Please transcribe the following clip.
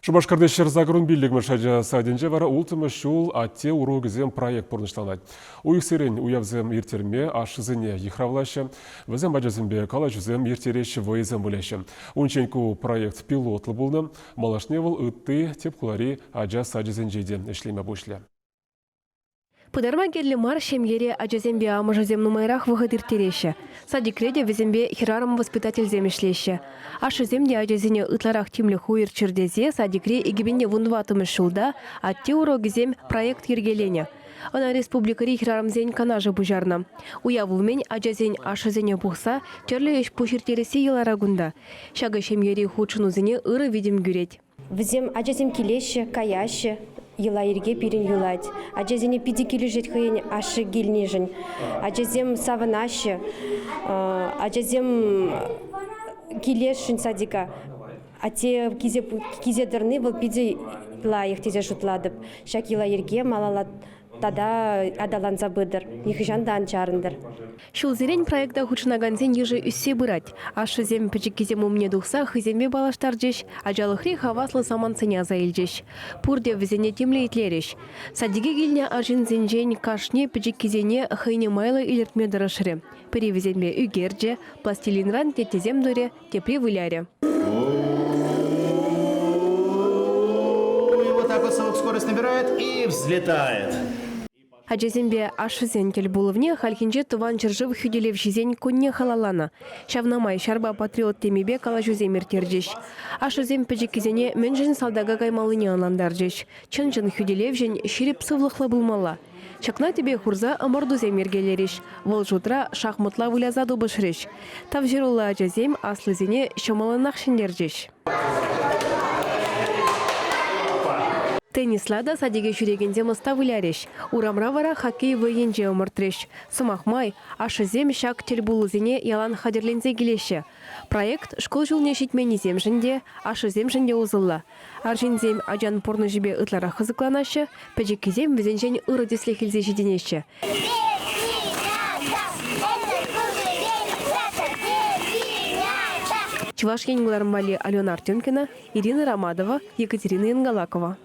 Шупашкарти 185-мӗш ача садӗнче вара улттӑмӗш ҫул Атте урокӗсем проект пурнӑҫланать. Уйӑхсерен уявсем ирттерме ашшӗсене йыхравлаҫҫӗ. Вӗсем ачасемпе калаҫусем ирттереҫҫӗ, вӑйӑсем выляҫҫӗ. Унччен ку проект пилотлӑ пулнӑ. Малашне вӑл ытти тӗп хулари ача сачӗсенче те ӗҫлеме пуҫлӗ. Пытарма кирлӗ мар, ҫемьере ачасемпе амӑшӗсем нумайрах вӑхӑт ирттереҫҫӗ. Садикре те вӗсемпе хӗрарӑм-воспитательсем ӗҫлеҫҫӗ. Ашшӗсем те ачасене ытларах тимлӗх уйӑрччӑр тесе садикре 2014-мӗш ҫулта Атте урокӗсем проект йӗркеленӗ. Ӑна республикӑри хӗрарӑмсен канашӗ пуҫарнӑ. Уяв умӗн ачасен ашшӗсене пухса тӗрлӗ ӗҫ-пуҫ ирттересси йӑлара кунта. Ҫакӑ ҫемьери хутшӑнусене ырӑ витӗм кӳрет. Вӗсем ачасем килеҫҫӗ, каяҫҫӗ, йӑла-йӗрке пирӗн юлать. Ачасене питӗ килӗшет хӑйӗн ашшӗ килнишӗн. Ачасем савӑнаҫҫӗ, ачасем килесшӗн садика. Атте килсе тӑрни вӑл питӗ лайӑх тесе шутлатӑп. Ҫак йӑла-йӗрке малалла тата аталанса пытӑр, нихӑҫан та ан чарӑнтӑр. Ҫулсерен проекта хутшӑнакансен йышӗ ӳссе пырать. Ашшӗсем пӗчӗккисем умне тухса хӑйсемпе паллаштарчӗҫ, ачалӑхри хаваслӑ самантсене аса илчӗҫ. Пурте вӗсене тимлӗ итлерӗҫ. Садике килнӗ арҫынсенчен кашни пӗчӗккисене хӑйне майлӑ илӗртме тӑрӑшрӗ. Пӗри вӗсемпе ӳкерчӗ, пластилинран теттесем турӗ, тепри вылярӗ. И вот так вот совок скорость набирает и взлетает. Ачасемпе ашшӗсен тӗлпулӑвне хальхинче Тӑван ҫӗршыв хӳтӗлевҫисен кунне халалланӑ. Ҫавна май ҫарпа патриот темипе калаҫусем ирттерчӗҫ. Ашшӗсем пӗчӗккисене мӗншӗн салтака каймаллине ӑнлантарчӗҫ. Чӑн-чӑн хӳтӗлевҫӗн ҫирӗп сывлӑхлӑ пулмалла. Ҫакна тӗпе хурса ӑмӑртусем йӗркелерӗҫ. Вӑл шутра шахматла выляса тупӑшрӗҫ. Тавҫӑруллӑ ачасем аслисене ҫӑмӑллӑнах ҫӗнтерчӗҫ. Теннисла та садике ҫӳрекенсем ӑста вылярӗҫ. Урамра вара хоккей вӑййинче ӑмӑртрӗҫ. Сӑмах май, ашшӗсем ҫак тӗлпулусене ялан хатӗрленсе килеҫҫӗ. Проект шкул ҫулне ҫитменнисемшӗн те, ашшӗсемшӗн те усӑллӑ. Арҫынсем ачан пурнӑҫӗпе ытларах кӑсӑкланаҫҫӗ, пӗчӗккисем вӗсенчен ырӑ тӗслӗх илсе ҫитӗнеҫҫӗ. Чӑваш Ен кӑларӑм валли Алена Артемкина, Ирина Ромадова, Екатерина Янгалакова.